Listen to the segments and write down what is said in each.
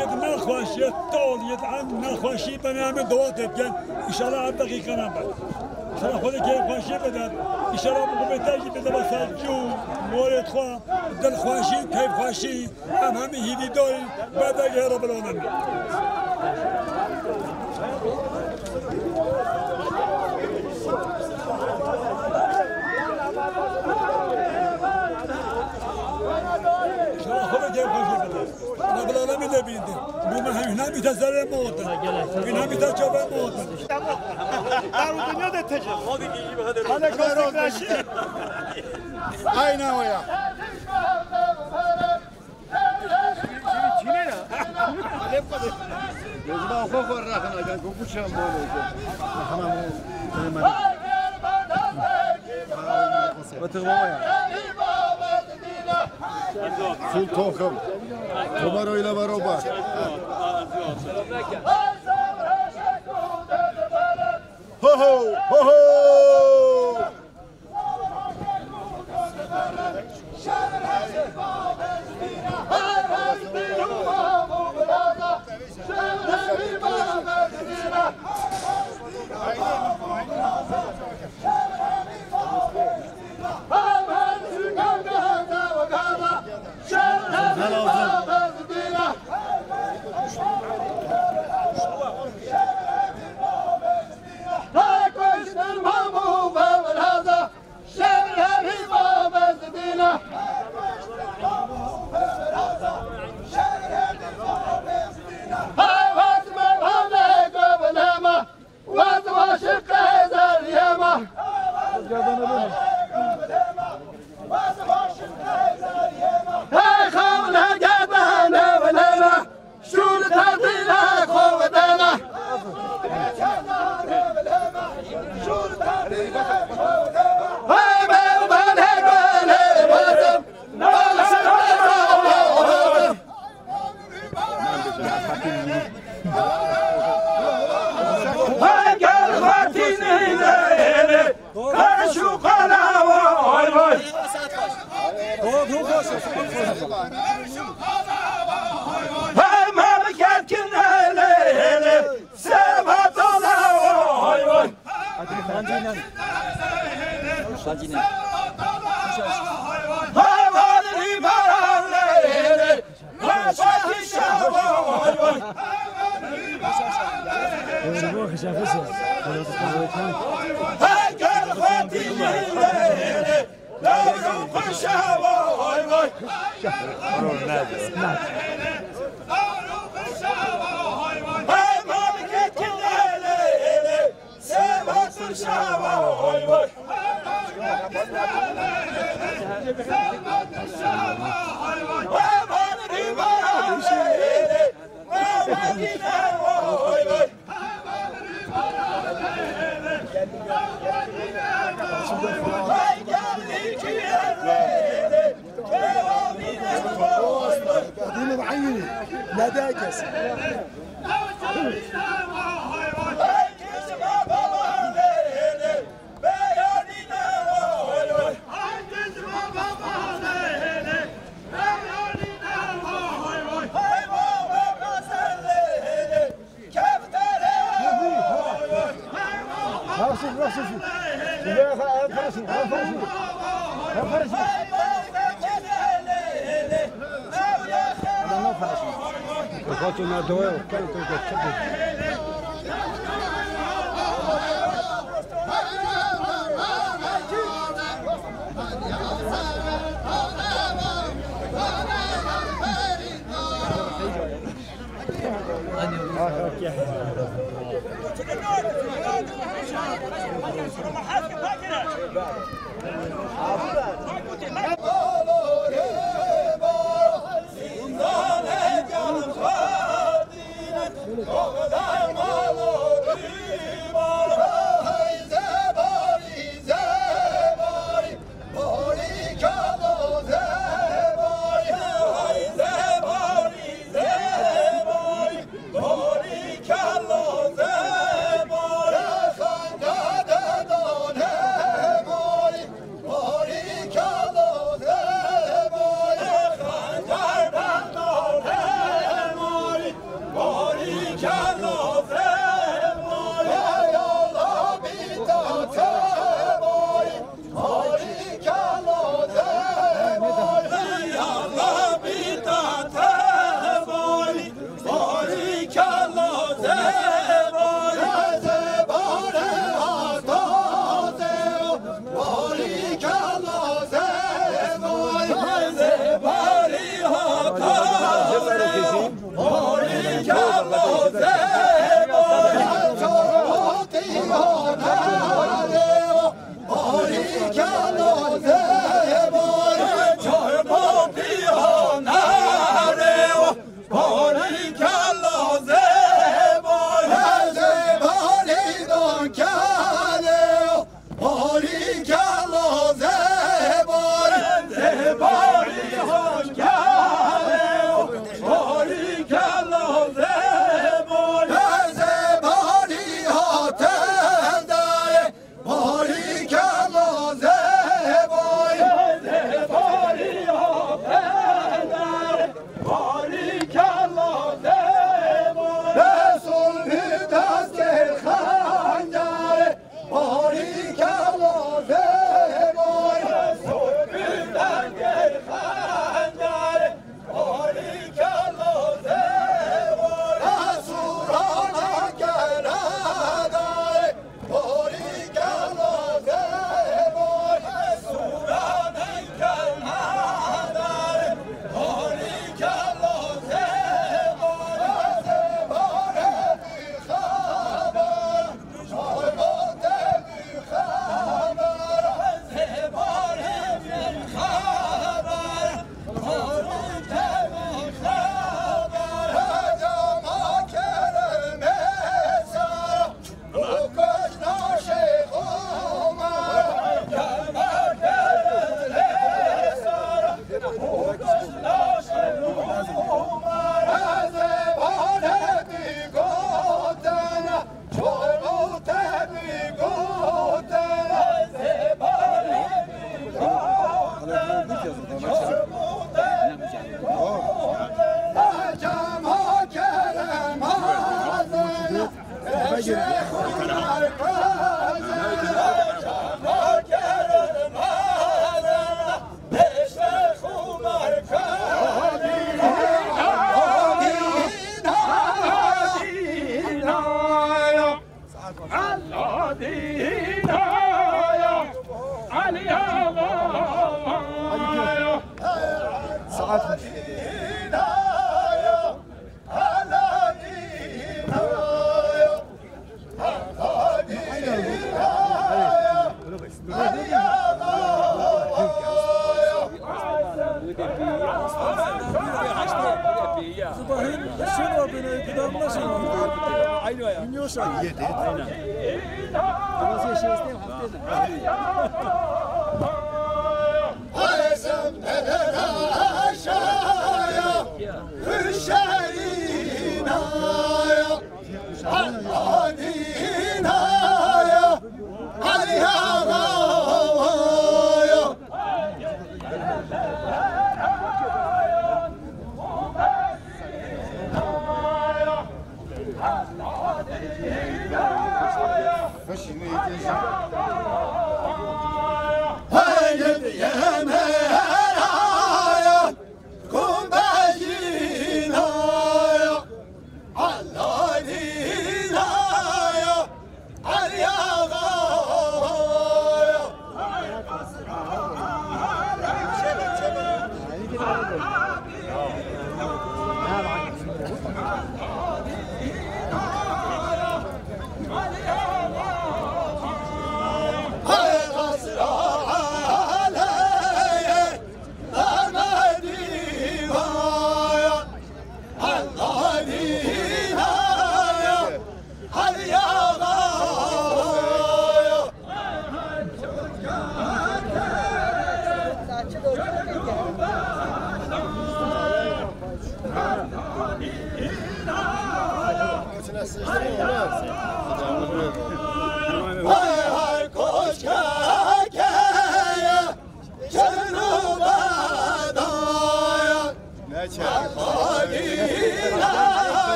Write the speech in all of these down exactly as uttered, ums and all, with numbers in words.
Yed nexweşî, tol, yed an nexweşî, benê em ê dua tê bikin. Înşallah ev deqîqe nebe. Înşallah Xwedê kêfxweşî bide. Înşallah bi xwe bê te jî bide be ser cû, morê xwe, dilxweşî, keyfxweşî. Em hemî hîvîdar in, be degê Rebbil Alemîn. Înşallah Xwedê keyfxweşî bide. Rebbil Alemîn lê bînde. Bu me hîna bîte serê me otin. Hîna bîte çavê me otin. Dar û dinya de tecem. Hale kostik raşî. Aynen o ya. Gözüme xwe xwe raxin, agan ku bu çem bol oldu. Tamam, o, tamam. Otur baba ya. Sul toxum. Tomar öyle var o bak. Ho ho, ho ho. Dînî bi eynî. Ne de kes. Zibahîn şeno bine, gidam neşeno. Aynı o ya. Bilmiyorsan. Aynen. Ama sen şey isteyim, haftaya da.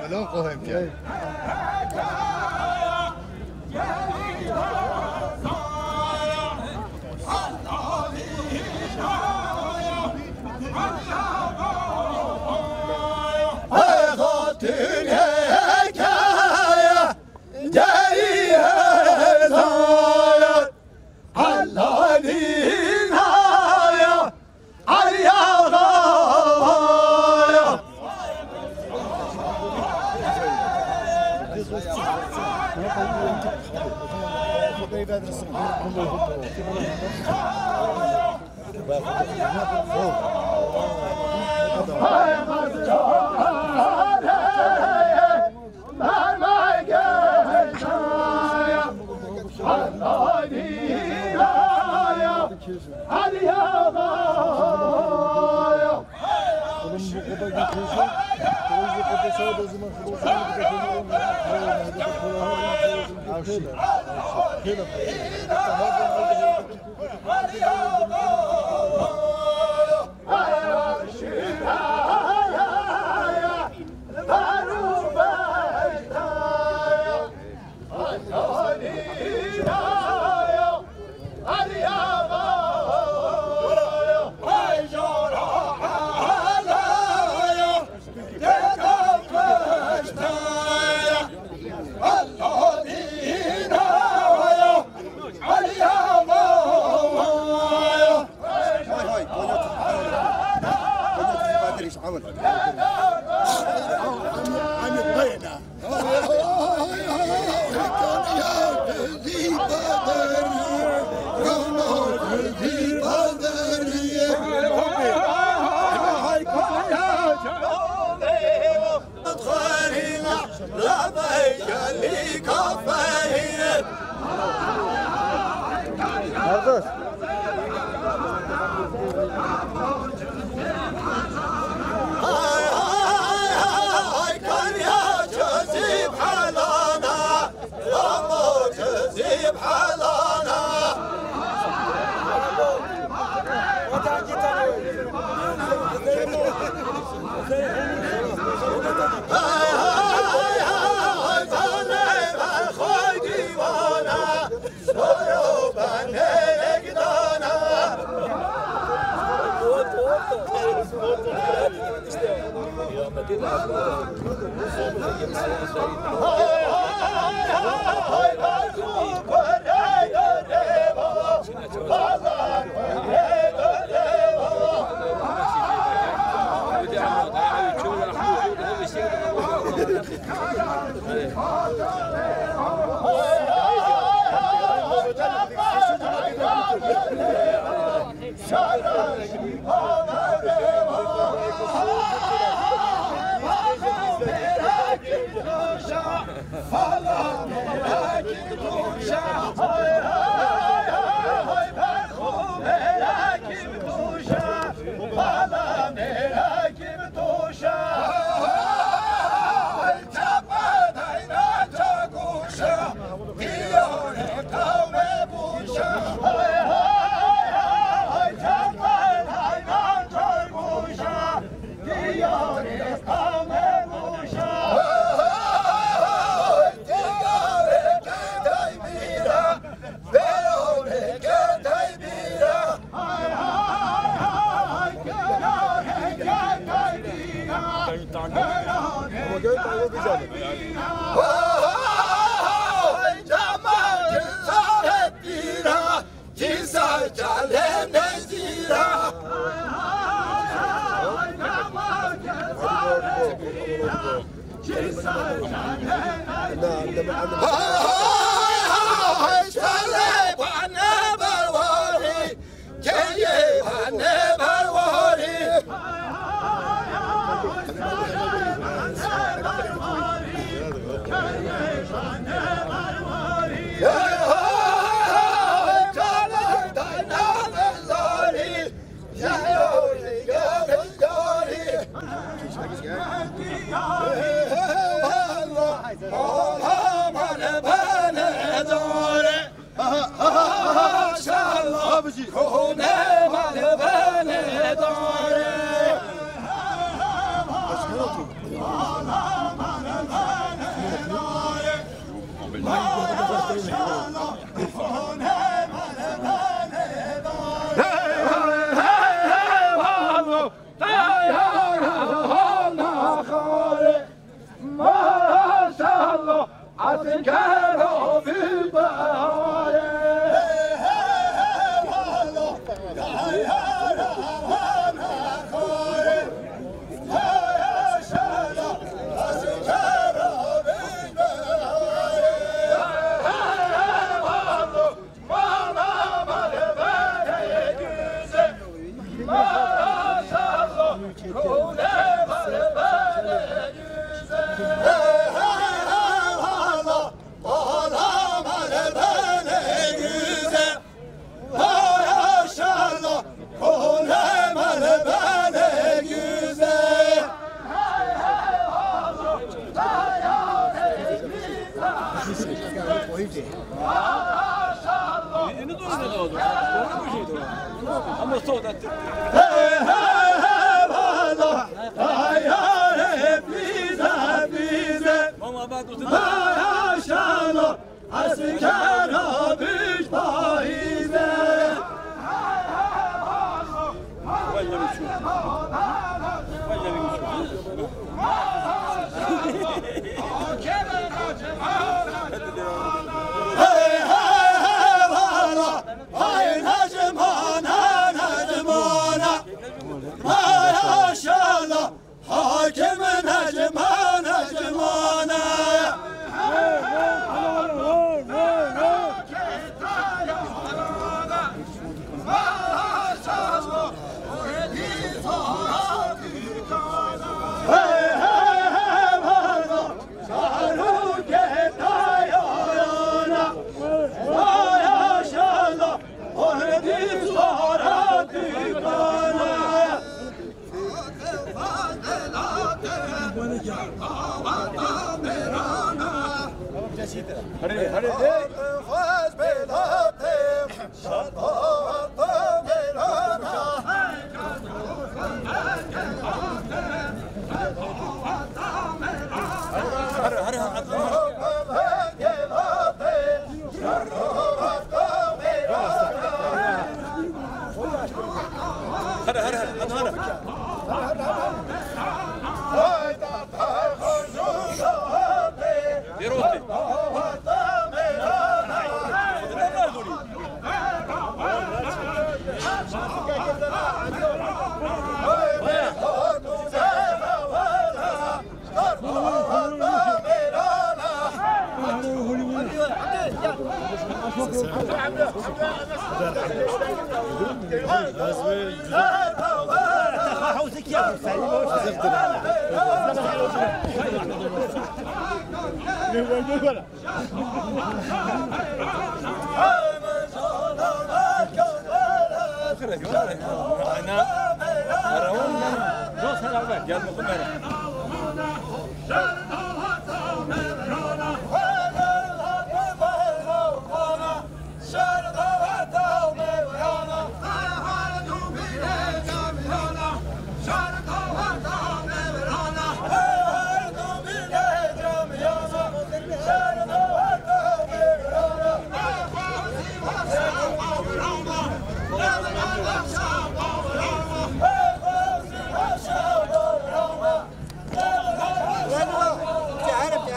Melon kohem ya.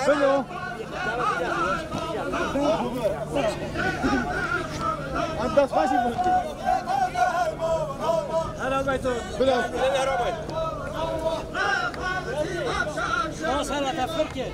Bilo. Em dest xweş in. Hela beyto. Bilo. Hela beyto. Maşallah, tefir ki.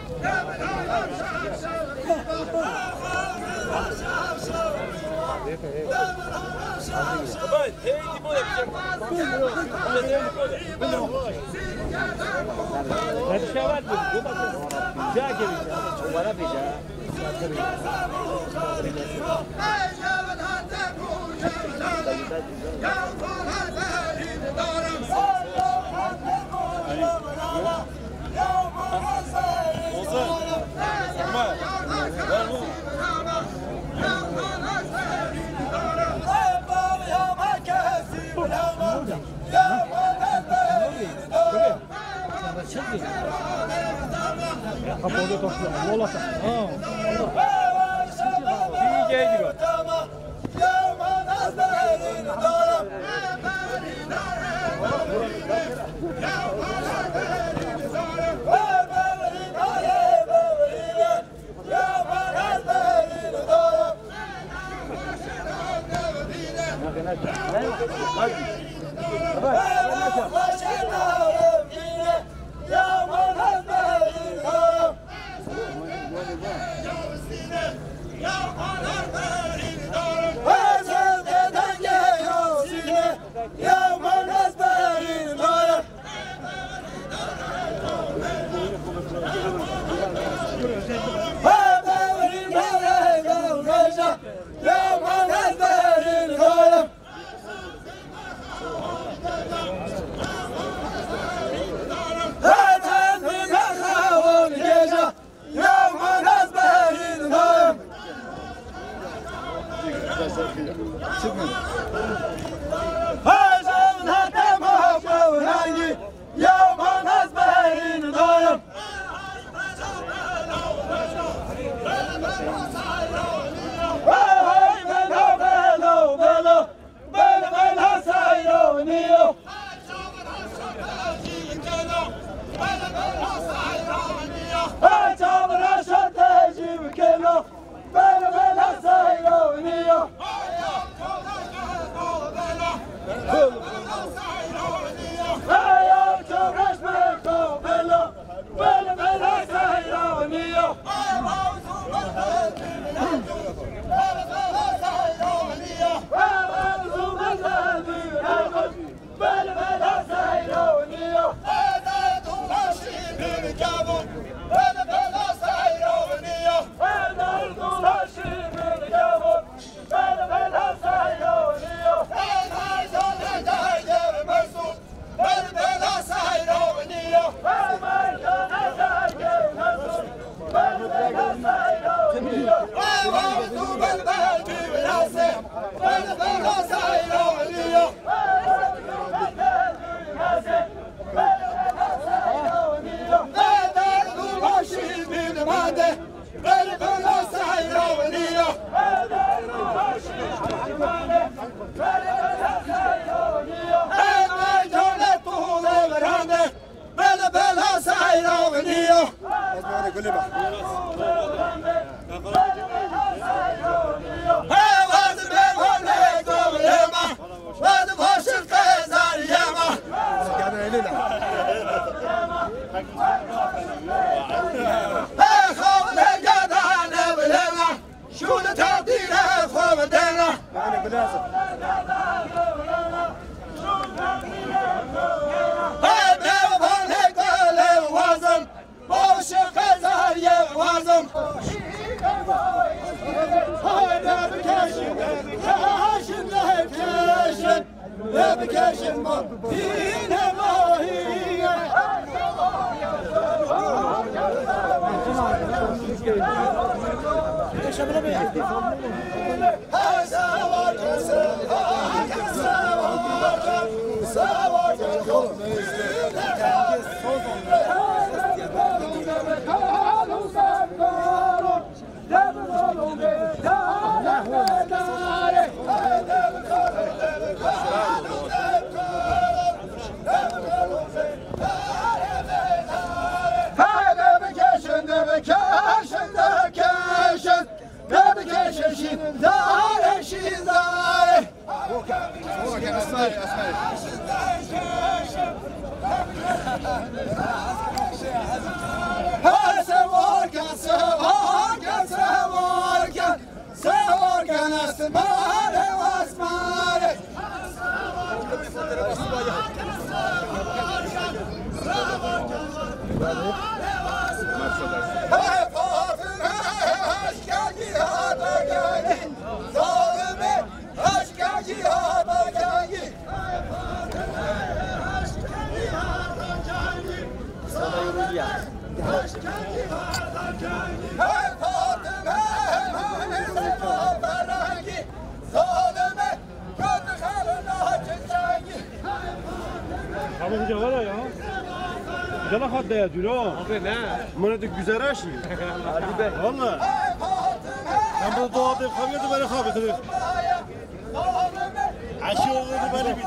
Hadi bikeşin de bikeşin de keşin. De bikeşin şindare şindare. Ha, sevarken, sevarken, sevarken, sevarken, esmare, esmare. Hey, Fatime, hoş geldin, hoş geldin. Zalime, hoş geldin, hoş geldin. Hey, Fatime, zalime. Abi, bu cevher ya. Cana hat daya dura. Abi ne? Mına da güzel aşi. Hadi be. Valla. Ben bu doğa bir kavga da böyle kavga da. Aşi oğlu böyle bir.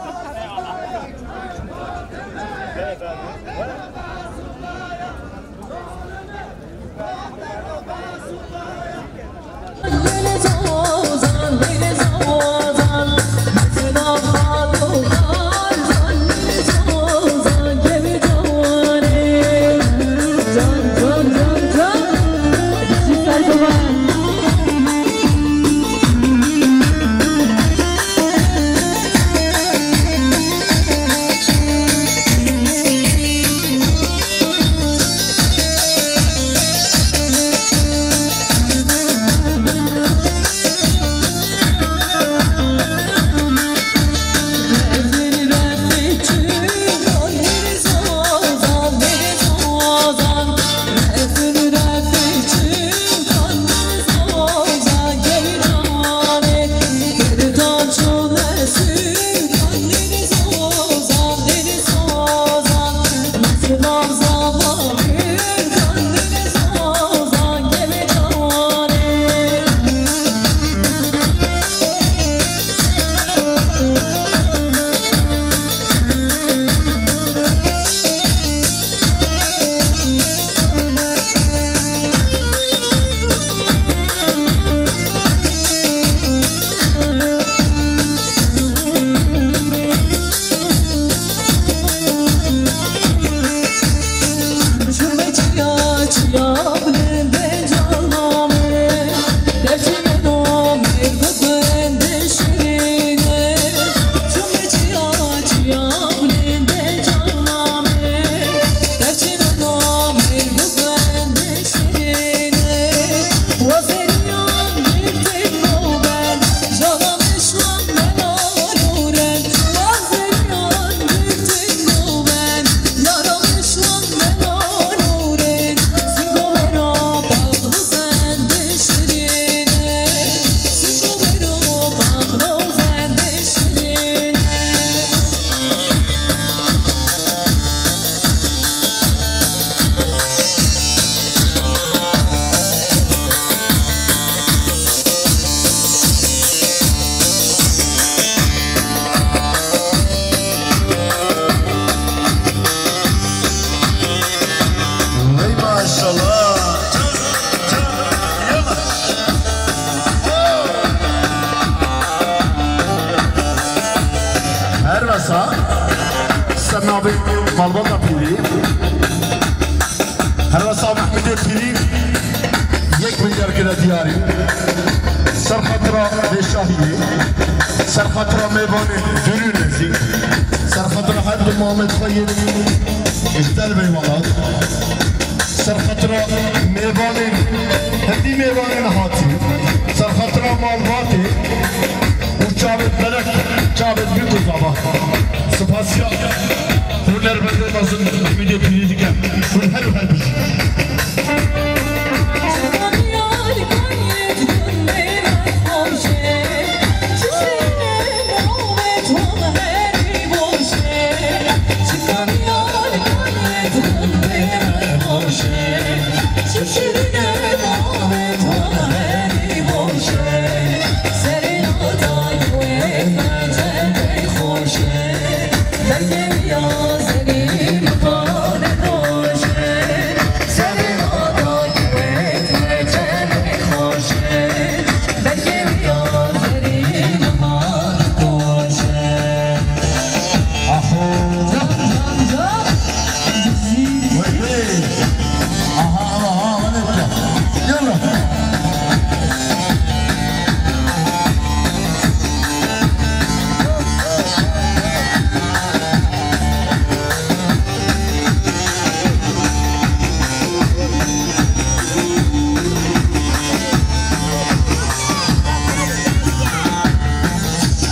Vay maşallah. Her wesa ser navê malbata pîrî. Her wesa Mehmûdê Pîrî yek milyar kire diyarî. Ser xatira vê şahiyê, ser xatira mêvanên dûr û nêzîk, ser xatira her du Muhammed xwe yên ji derveyî welat. Serxatira mêvanên, hindî mêvanên hatî. Serxatira malbatê û çavêt berek, çavêt bîk û zava. Spasiya hunermendê mezin Hemîdê Pîrî dikim. Hûn her û her bijîn.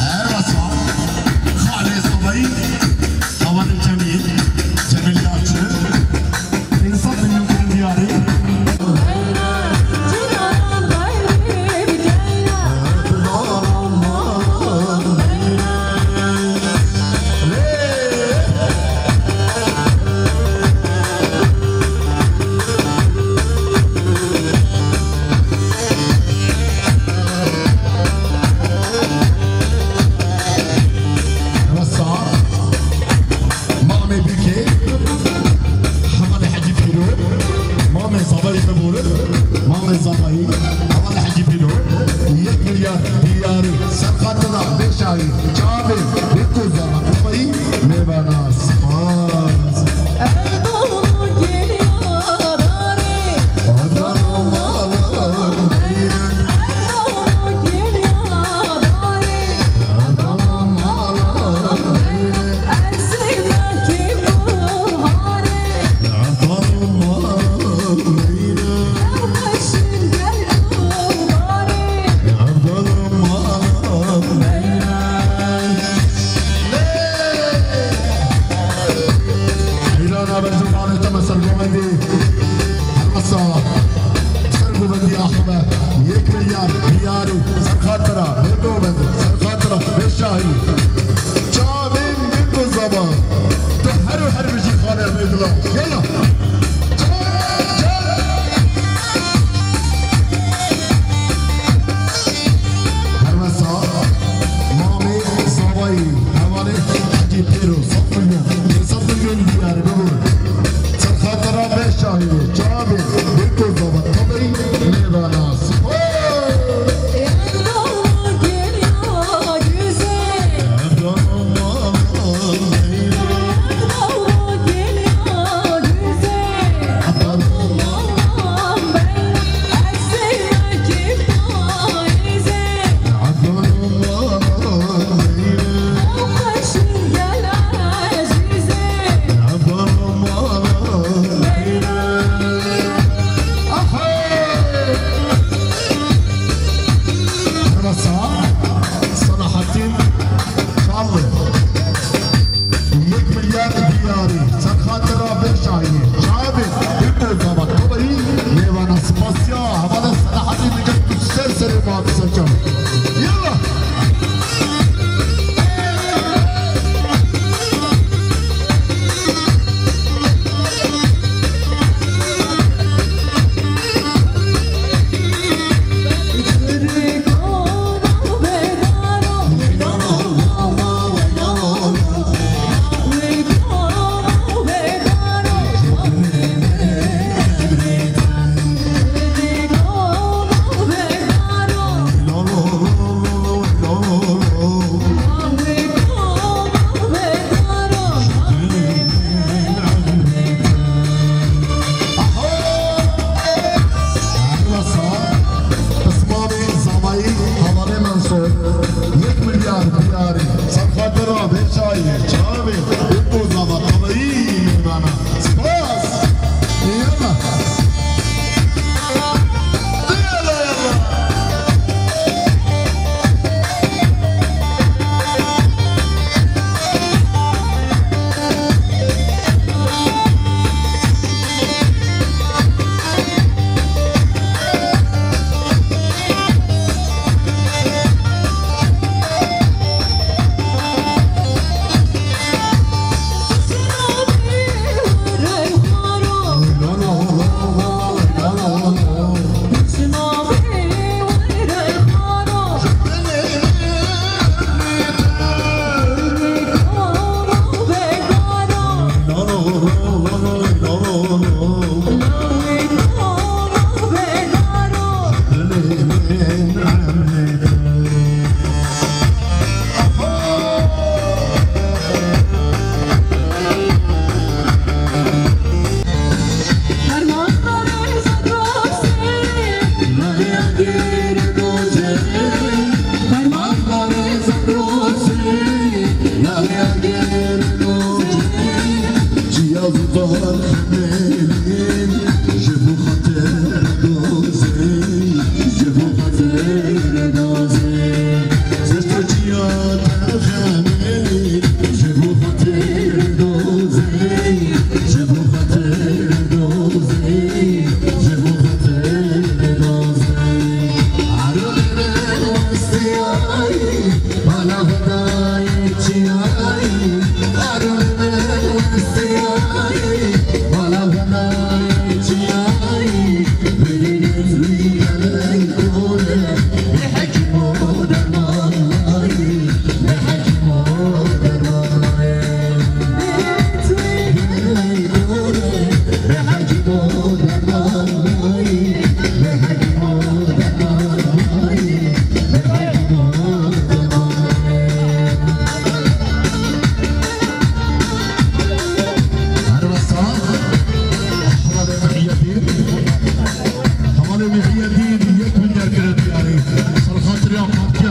Her wesa xalê Sobayî, hevalê Cemîl, Cemîl Yalçın, pênc sed milyon kirin diyarî. Wesa, mamê Bîkê, hevalê Hecî Pîro, mamê Zabayî bibûrin, mamê Zabayî, hevalê Hecî Pîro, yek milyar diyarî, serxatira vê şahî, çavê, bîk û zava, Zabayî, mêvana spas. Eyrana Berjumanê te me sergovendî. Her wesa sergovendî axibe. Yek milyar diyarî serxatira, mêrdo bend, serxatira vê şahî. Çavên bîk û zava. Tu her û her bijî xalê Ebdullah. Yala. Her wesa mamê Zabayî, hevalê Hecî Pîro, sed milyon, sed milyon diyarî bibû. Serxatira vê şahî, çavê, bîk û zava, tabî, mêvana spas. Selahattin Çamlı. Yek milyar diyarî, serxatira vê şahî, çavê, bîk û zava, tabî, mêvana spasiya, hevala Selahattin Nicef tu ser serê ma serçam. Yalla! Pismamê Zamayî, hevalê Mensur, yek milyar diyarî, serxatira vê şahî, çavê, bîk û zava, tabî, mêvana. Spas! Yalla!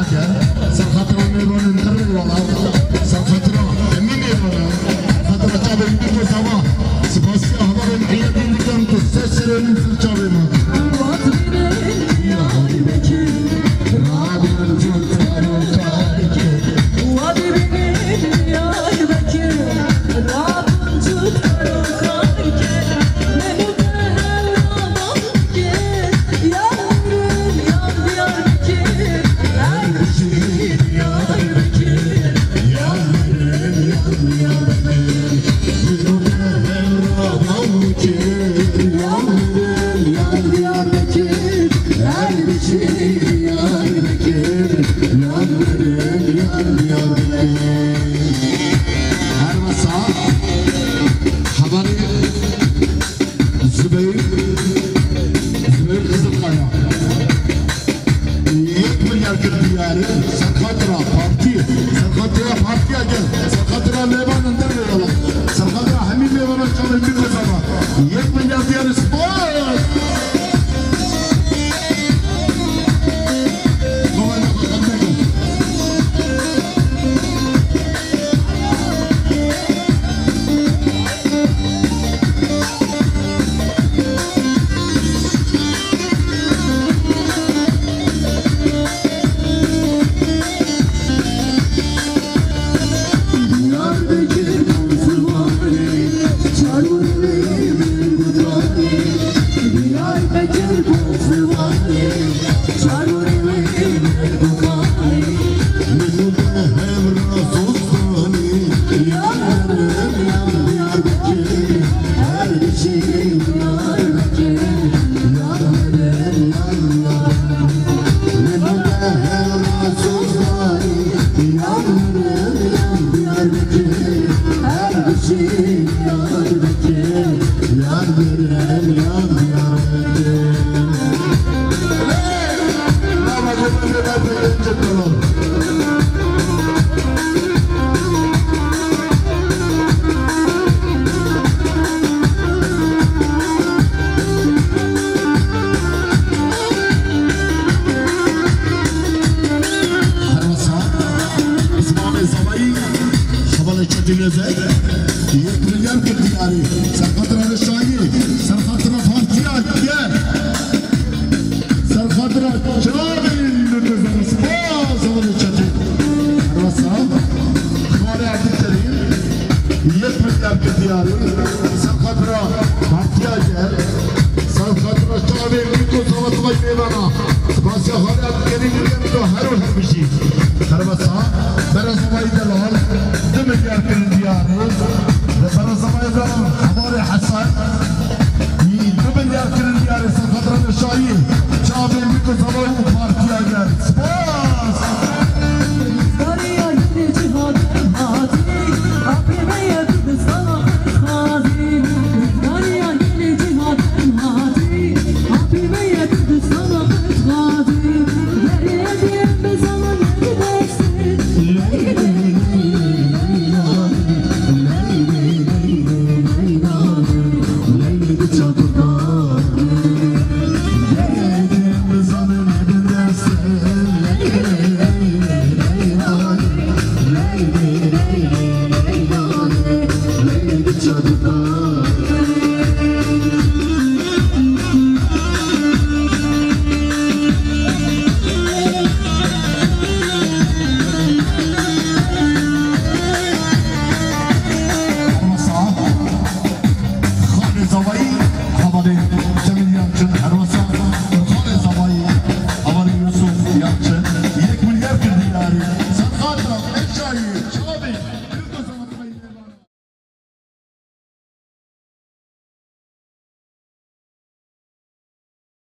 Ser xatira mêvanên te rê wala. Ser xatira hemî mêvanan. Xatira çavên bîr û zava. Spasiya hevalên Îyedîn dikim ku ser serê min, ser çavê min. Her wesa hevalê Zubeyir, Zubeyir Qizilkaya. Yek milyar kir diyarî, ser xatira partî, ser xatira partiya gel, ser xatira mêvanan derve wala, ser xatira hemî mêvanan çavên bîr û zava. Yek milyar diyarî spas. Her wisa, Îslamê Zavayî, hevalê Çetin Özel, yek milyar kir diyarî. Ser xatira Reşayî, ser xatira partiya gel. Ser xatira çavên min, spas, hevalê Çetin. Her wisa, xalê Ebdulkerîm, yek milyar kir diyarî. Ser xatira partiya gel. Ser xatira çavên min ku zava zava mêvana. Spasiya xalê Ebdulkerîm dikim, tu her û her bijî. Her wisa,